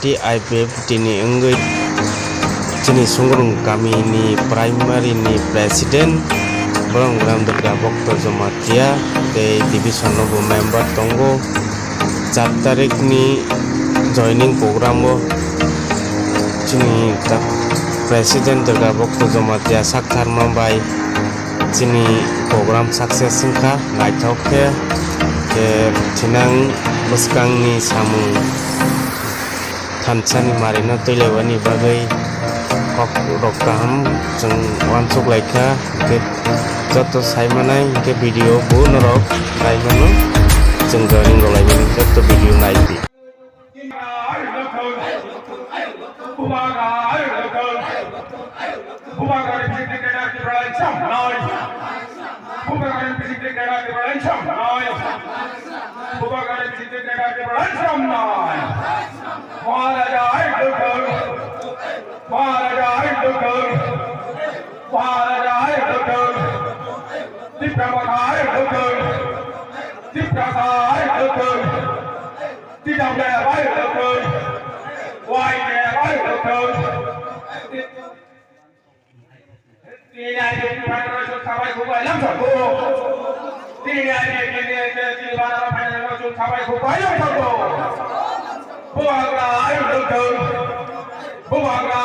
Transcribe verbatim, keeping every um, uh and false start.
T I P F T ni wngwi chini Sungrung kami ni primary ni president borok Gram Durga Bhakta Jamatia tei division no bo member tongo. Char tarik ni joining program o chini ta-, president Durga Bhakta Jamatia sak tharma bai chini program success wngkha, naithok khe, khe thinang bwskangni samung thansani marino twilaibani bagwi kok rok kaham chwng uansuk laikha, hwnkhe joto saimanai hwnkhe video bo norok naimano chwng joining rwlaimani joto video naidi. Maharaja hai lokal, Maharaja hai lokal, Tipra Motha hai lokal, Tipra hai lokal. T W F hai lokal, Y T F hai lokal. Tini I P F T final o chwng khabai khubai lamsokgo. Tini I P F T ni final o final o chwng khabai khubai lamsokgo. Bubagra hai lokal, Bubagra